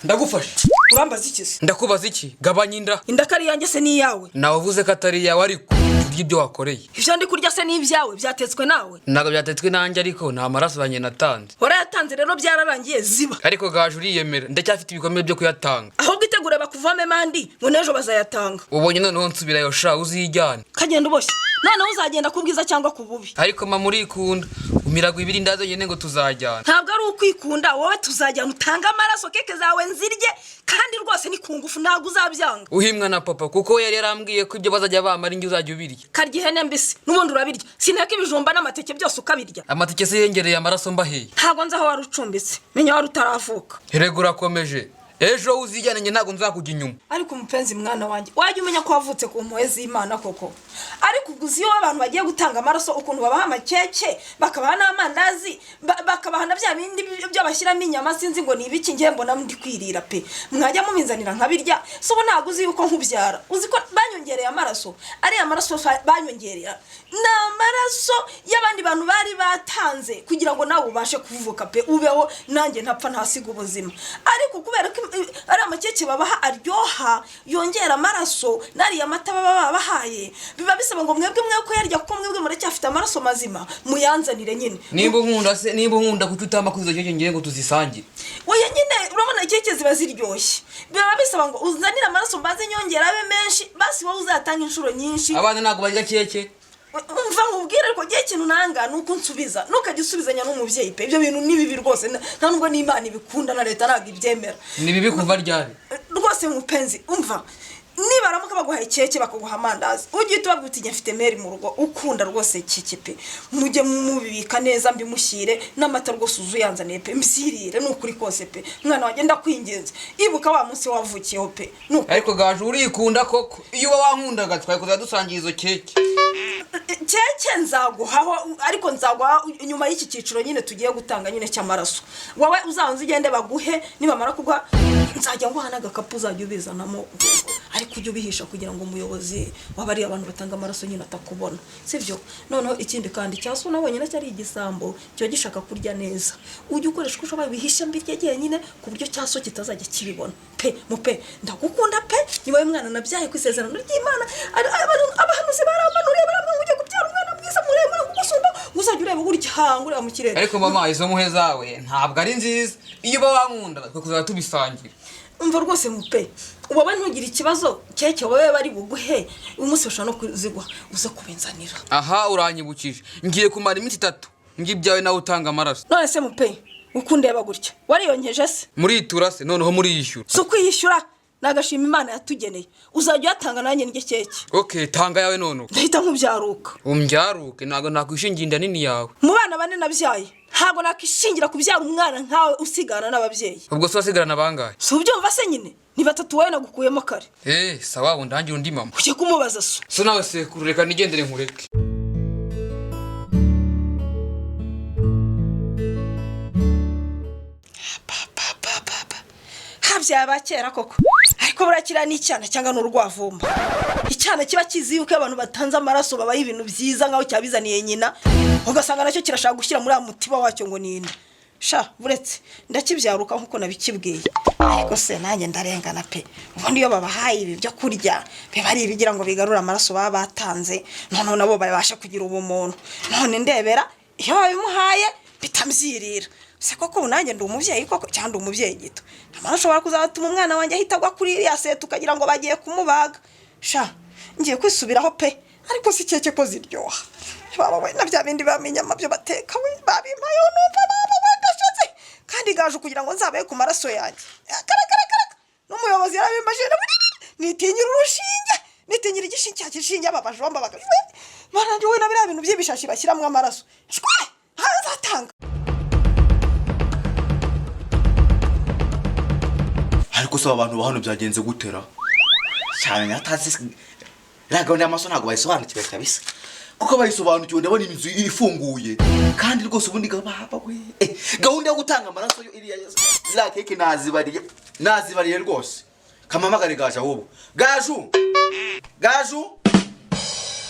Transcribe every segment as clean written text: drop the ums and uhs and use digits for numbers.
Ndagufasha. Urambaza iki se? Ndakubaza iki? Gabanya inda. Inda ko ari iyanjye se ni iyawe? Nawe uvuze ko atari iyawe, ariko urya ibyo wakoreye. Ibyo ndi kurya se ni ibyawe? Byatetswe nawe? Ntabwo byatetswe nanjye, ariko nta maraso yanjye natanze. Warayatanze rero, byararangiye, ziba. Ariko gaje uriyemera, ndacyafite ibikomere byo kuyatanga. Ahubwo itegure bakuvome mandi, ngo n'ejo bazayatanga. Ubonye noneho nsubirayo sha, uzijyane. Kagenda uboshye, noneho uzagenda ku bwiza cyangwa ku bubi? Ariko mama, urikunda, umiragwa ibirindazi wenyine ngo tuzajyana. Ntabwo ari ukwikunda. Wowe tuzajyana utange amaraso, keke zawe nzirye, kandi rwose ni ku ngufu, ntabwo uzabyanga. Uhimwa na papa, kuko we yari yarambwiye ko ibyo bazajya bamara indyo uzajya ubirya. Karya ihene mbisi, n'ubundi urabirya. Sineka ibijumba n'amateke byose ukabirya. Amateke se yengereye amaraso mbaheye? Ntabwo nzi aho wari ucumbitse, menya wari utaravuka. Erega urakomeje, ejo uzijyane, njye ntabwo nzakujya inyuma. Ariko umupenzi, mwana wanjye, wajya umenya ko wavutse ku mpuhwe z'Imana koko. Ariko ubwo uzi iyo abantu bagiye gutanga amaraso ukuntu babaha amakeke, bakabaha n'amandazi, bakabaha na bya bindi byo bashyiramo inyama, sinzi ngo ni ibiki? Ngiye mbona ndi kwirira pe. Mwajya mubinzanira nkabirya. Si ubu ntabwo uzi yuko nkubyara, uzi ko banyongereye amaraso? Ariya maraso banyongerera ni amaraso y'abandi bantu bari batanze kugira ngo nawe ubashe kuvuka pe, ubeho nanjye ntapfa, ntasiga ubuzima. Ariko kubera ko ari amakeke babaha aryoha, yongera amaraso, n'ariya mata baba babahaye, biba bisaba ngo mwebwe mwe kuyarya, kuko mwebwe muracyafite amaraso mazima, muyanzanire nyine. Nimba unkunda se, nimba unkunda, kuki utama kuri izo keke ngiye ngo tuzisangire? Oya nyine, urabona keke ziba ziryoshye, biba bisaba ngo uzanire amaraso mbanze nyongera abe menshi, basi wowe uzatanga inshuro nyinshi. Abana ntabwo barya keke. Umva nkubwire, ariko ngiye ikintu nanga ni uko unsubiza, ntukajya usubizanya n'umubyeyi pe. Ibyo bintu ni bibi rwose, nta nubwo n'Imana ibikunda, na leta ntabwo ibyemera. Ni bibi kuva ryari? Rwose mupenzi, umva, nibaramuka baguhaye keke, bakaguha amandazi, ujye uhita ubabwira uti: "Njye mfite mère mu rugo ukunda rwose keke pe, mujye mubibika neza mbimushyire, n'amata rwose uzuyanzaniye pe, mbyirire." Ni ukuri kose pe, mwana wanjye, ndakwinginze, ibuka wa munsi wavukiyeho pe, ni ukuri. Ariko gaje urikunda koko. Iyo uba wankundaga twari kuzajya dusangira izo keke. Keke nzaguhaho, ariko nzaguha nyuma y'iki cyiciro nyine tugiye gutanga nyine cy'amaraso. Wowe uzabanza ugende baguhe, nibamara kuguha nzajya nguha n'agakapu uzajya ubizanamo, ariko ujye ubihisha kugira ngo umuyobozi w'abariya abantu batanga amaraso nyine atakubona, sibyo? Noneho ikindi kandi, cya so nabonye nacyo ari igisambo, kiba gishaka kurya neza. Ujye ukoresha uko ushoboye bihisha, mbirye jyenyine, ku buryo cya so kitazajya kibibona pe. Mupe, ndagukunda pe, ni wowe mwana nabyaye ku isezerano ry'Imana. Abahanuzi barampanuriye, barambwira ngo ugiye kubyara umwana mwiza muremure kugusumba, ngo uzajya ureba gutya, ngo ureba mu kirere. Ariko mama, izo mpuhwe zawe ntabwo ari nziza. Iyo uba wankunda twe kuzajya tubisangira. Umva rwose mupe, wowe ntugire ikibazo, keke wowe bari buguhe uyu munsi, bashobora no kuziguha, uze kubinzanira. Aha uranyibukije, ngiye kumara iminsi 3 njye ibyawe nawe utanga amaraso. None se mupe, uko undeba gutya, wariyonkeje se? Muritura se noneho muriyishyura? Si ukwiyishyura, ni agashima Imana yatugeneye. Uzajya uyatanga nanjye ndye keke. Ok, tanga yawe none. Ndahita nkubyaruka. Umbyaruke, ntabwo nakwishingira inda nini yawe. Mu bana bane nabyaye, ntabwo nakishingira kubyara umwana nkawe usigana n'ababyeyi. Ubwo se wasigarana bangahe? Si ubyumva se nyine? Ni batatu, wowe nagukuyemo kare. Eh, sawa, ndangira undi mama. Ujye kumubaza so. So nawe sekuru, reka nigendere nkureke. Habyaye abakera koko. Ariko buriya kiriya ni icyana cyangwa ni urwavumba? Icyana kiba kizi yuko iyo abantu batanze amaraso babaha ibintu byiza, nkaho cyabizaniye nyina, ugasanga nacyo kirashaka gushyira muri wa mutiba wacyo ngo ni inda. Sha, buretse ndakibyaruka nkuko nabikibwiye. Ariko se nanjye ndarengana pe. Ubundi iyo babahaye ibi byo kurya, biba ari ibigira ngo bigarure amaraso baba batanze, noneho nabo babashe kugira ubumuntu. None ndebera, iyo babimuhaye bitambyirira se koko? Ubu nanjye ndi umubyeyi koko cyangwa ndi umubyeyi gito? Amara ashobora kuzatuma umwana wanjye ahita agwa kuri iriya seta, ukagira ngo bagiye kumubaga. Sha, ngiye kwisubiraho pe. Ariko si keke ko ziryoha baba we, na bya bindi bamenyama byo bateka we, babimpayeho numva baba we ndashatse kandi gaje kugira ngo nzabaye ku maraso yanjye. Karakarakara, n'umuyobozi yarabimbajije. Nitinyira urushinge, nitinyira igishinge, cya gishinge aba bajomba bagashwe mana we, na biriya bintu by'ibishashi bashyiramo amaraso, shwe, ntayo nzatanga. Ariko se aba bantu ba hano byagenze gutera? Cyane atazi iriya gahunda y'amaso, ntabwo bayisobanukiwe kabisa. Kuko bayisobanukiwe, ndabona inzu ifunguye kandi rwose ubundi baba we. Gahunda yo gutanga amaraso yo, iriya ziriya keke nazibariye, nazibariye rwose. Kamamagare Gaju ahubwo. Gaju, Gaju,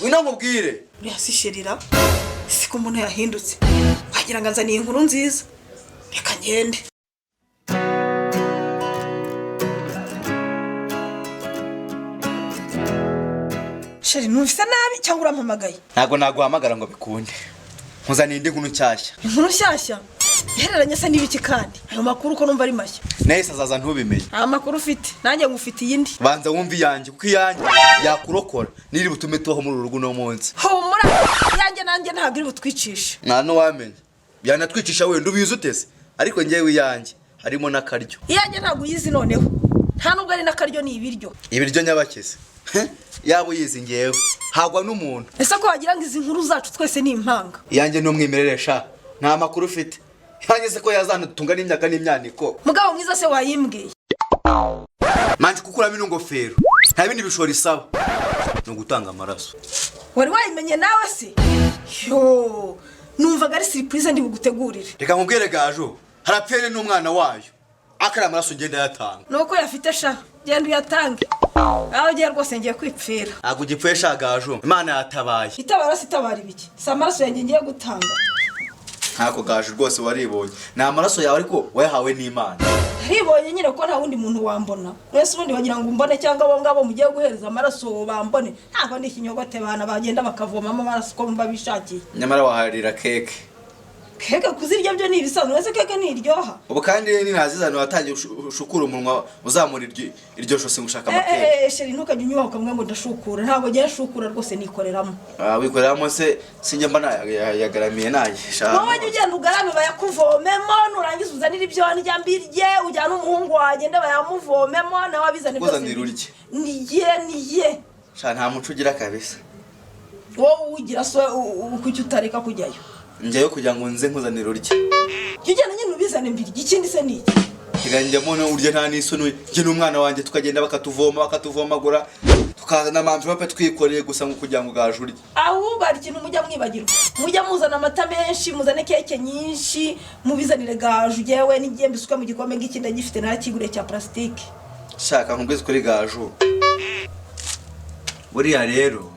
wino nkubwire. Uriya si sherira? Siko umuntu yahindutse, wagira ngo anzaniye inkuru nziza. Reka ngende. Chéri, numvise nabi cyangwa urampamagaye? Ntabwo naguhamagara ngo bikunde. Nkuzaniye indi nkuru nshyashya. Inkuru nshyashya ihereranye se n'ibiki kandi? Ayo makuru ko numva ari mashya. Nahise azaza ntubimenye. Nta makuru ufite, nanjye ngufitiye indi. Banza wumve iyanjye, kuko iyanjye yakurokora niri butume tubaho muri uru rugo uno munsi. Humura, iyanjye nanjye ntabwo iri butwicishe. Nta n'uwamenya, yanatwicisha wenda ubizi utese, ariko ngewe iyanjye harimo n'akaryo. Iyanjye ntabwo uyizi noneho, nta nubwo ari n'akaryo, ni ibiryo. Ibiryo nyabakize. Yaba uyizi ngewe hagwa n'umuntu. Ese ko wagira ngo izi nkuru zacu twese ni impanga? Iyanjye ni umwimerere sha, nta makuru ufite. Iyanjye se ko yazanatunga n'imyaka n'imyaniko. Mugabo mwiza se wayimbwiye? Manje kukuramo ino ngofero nta bindi bishoro isaba, ni ugutanga amaraso. Wari wayimenye nawe se? Yo, numvaga ari surprise ndi bugutegurire. Reka nkubwire Gaju, harapfere n'umwana wayo, akari amaraso ngenda yatanga. Nuko yafite sha, genda uyatange. Aho ugiye rwose ngiye kwipfira. Ntabwo ugipfuye sha Gaju, Imana yatabaye. Itabara se itabara ibiki? Si amaraso yanjye ngiye gutanga? Ntako Gaju rwose waribonye, ni amaraso yawe ariko wayahawe n'Imana. Naribonye nyine ko nta wundi muntu wambona. Mwese ubundi wagira ngo umbone cyangwa abo ngabo mugiye guhereza amaraso bambone? Ntabwo ndi ikinyogote bana bagenda bakavomamo amaraso uko bumva bishakiye. Nyamara waharira keke. Keke kuzirya byo ni ibisanzwe, ese keke ntiryoha? Ubu kandi ninazizana watangiye ushukura umunwa uzamura iryo josi ngo ushaka amakeke. Chéri, ntukajya unyubaha ukamwe ngo ndashukura. Ntabwo ngiye nshukura rwose, nikoreramo. Wikoreramo se? Sinjye mba nayagaramiye naye. Wowe jya ugenda ugarame bayakuvomemo, nurangiza uzanire ibyo ndya mbirye, ujyane umuhungu wagende bayamuvomemo nawe abizane byose. Kuzanira urye. Niye niye. Sha nta muco ugira kabisa. Wowe ugira so kuki utareka kujyayo? Njyayo kugira ngo nze nkuzanire urye. Jya ugenda nyine ubizane mbirye, ikindi se ni iki? Njyamo urye nta n'isoni, njye n'umwana wanjye tukagenda bakatuvoma bakatuvomagura, tukazana amamvirope twikoreye gusa ngo kugira ngo Gaju urye. Ahubwo hari ikintu mujya mwibagirwa, mujya muzana amata menshi, muzane keke nyinshi, mubizanire Gaju. Yewe n'igihe mbisuka mu gikombe ngiki ndagifite, narakiguriye cya plastique. Shaka nkubwize kuri Gaju, buriya rero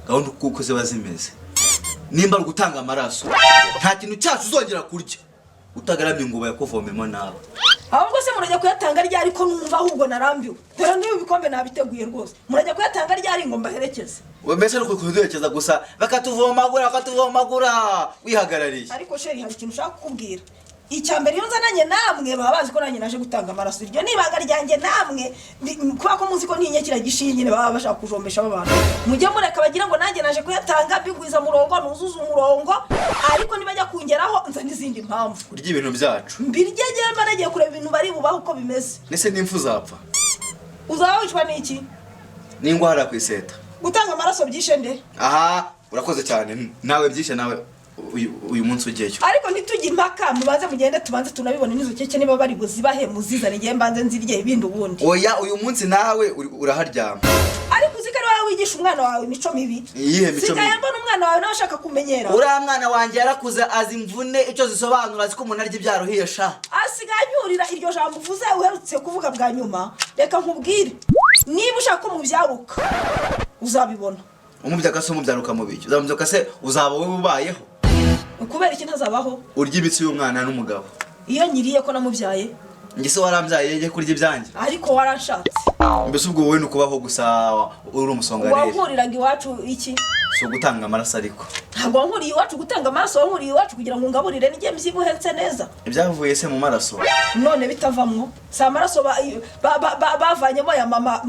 gahunda uko ziba zimeze, nimba ari ugutanga amaraso nta kintu cyacu uzongera kurya utagaramye ngo bayakuvomemo nawe. Ahubwo se murajya kuyatanga ryari ko numva ahubwo narambiwe? Dore n'ibi bikombe nabiteguye rwose. Murajya kuyatanga ryari ngo mbaherekeze? Mbese ari kuduherekeza gusa, bakatuvomagura bakatuvomagura wihagarariye. Ariko chéri, hari ikintu ushaka kukubwira. Icya mbere, iyo nzananye namwe baba bazi ko nanjye naje gutanga amaraso. Iryo ni ibanga ryanjye namwe, kubera ko muzi ko ntinya kiriya gishinge nyine baba bashaka kujombeshamo abantu. Mujye mureka bagira ngo nanjye naje kuyatanga, mbigwiza murongo nuzuze umurongo, ariko nibajya kungeraho nza n'izindi mpamvu. Kurya ibintu byacu. Mbirye ngewe mba nagiye kureba ibintu bari bubahe uko bimeze. Ndetse n'impfu zapfa. Uzaba wicwa n'iki? N'indwara ku iseta. Gutanga amaraso byishe nde? Aha urakoze cyane, nawe byishe nawe uyu munsi ugiyeyo. Ariko ntitujye impaka, mubanze mugende tubanze tunabibone n'izo keke niba bari buzibahe, muzizane ngewe mbanze nzirye ibindi ubundi. Oya, uyu munsi nawe uraharyama. Ariko uzi ko ari wowe wigisha umwana wawe imico mibi? Iyihe mico mibi? Sigaye mbona umwana wawe nawe ashaka kumenyera. Uriya mwana wanjye yarakuze, azi imvune icyo zisobanura, azi ko umuntu arya ibyaruhiye sha. Asigaye anyurira iryo jambo uvuze uherutse kuvuga bwa nyuma. Reka nkubwire, niba ushaka ko mubyaruka uzabibona. Umubyaka se umubyaruka mu biki? Uzamubyuka se uzaba wowe ubayeho? Kubera iki ntazabaho? Urya imitsi y'umwana n'umugabo. Iyo nyiriye ko namubyaye. Njye se warambyaye njye kurya ibyanjye? Ariko waranshatse. Mbese ubwo wowe ni ukubaho gusa uri umusongareri. Wankuriraga iwacu iki? Si ugutanga amaraso ariko. Ntabwo wankuriye iwacu gutanga amaraso, wankuriye iwacu kugira ngo ungaburire nijye mbyibuhe nse neza. Ibyavuye se mu maraso? None bitavamwo si amaraso bavanyemo ya mama,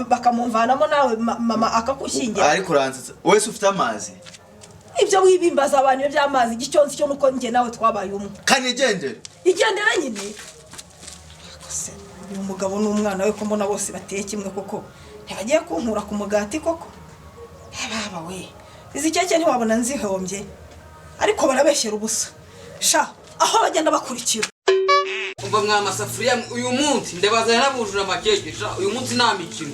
bakamumvanamo nawe mama akakushyingira. Ariko uransetsa, wowe se ufite amazi? Ibyo wibimbaza abantu ibyo by'amazi, igicyonzi cyo nuko njye nawe twabaye umwe. Kanigendere. Igendera nyine. Se, uyu mugabo n'umwana we ko mbona bose bateye kimwe koko, ntibagiye kunkura ku mugati koko? Baba we, izi keke ntiwabona nzihombye, ariko barabeshyera ubusa sha aho bagenda bakurikira. Umva mwa masafuriya, uyu munsi ndabazana nabujura amakeke sha, uyu munsi nta mikino.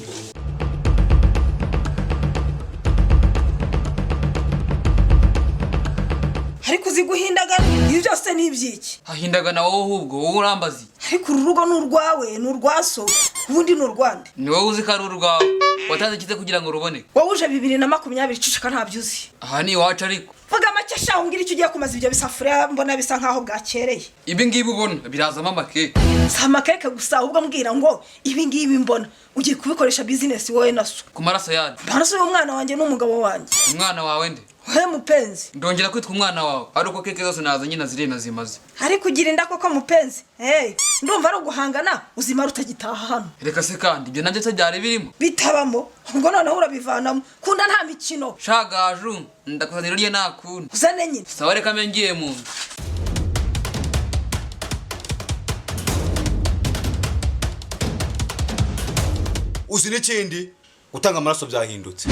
Ariko uzi guhindagana, ibi byose ni iby'iki? Hahindagana wowe ahubwo, wowe urambaza iki? Ariko uru rugo ni urwawe, ni urwa so, ubundi ni urwande? Ni wowe uzi ko ari urwawe. Watanze ikize kugira ngo ruboneke. Wowe uje 2020, ceceka, ntabyo uzi. Aha ni iwacu ariko. Vuga make sha, umbwire icyo ugiye kumaza ibyo bisafuriya mbona bisa nkaho bwakereye. Ibi ngibi ubona birazamo amakeke. Si amakeke gusa, ahubwo mbwira ngo ibi ngibi mbona ugiye kubikoresha bizinesi wowe na so. Ku maraso yandi? Amaraso y'umwana wanjye n'umugabo wanjye. Umwana wawe nde? Wowe mupenzi. Ndongera kwitwa umwana wawe ari uko keke zose nazanye naziriye nazimaze. Ariko ugira inda koko mupenzi. Hey, ndumva ari uguhangana uzimara utagitaha hano. Reka se kandi, ibyo nabyo se byari birimo? Bitabamo, ubwo noneho urabivanamo kunda, nta mikino. Shagaju, ndakuzanira urye nakundi. Uzane nyine. Sawa, reka mbe ngiye mu nzu. Uzi n'ikindi? Gutanga amaraso byahindutse.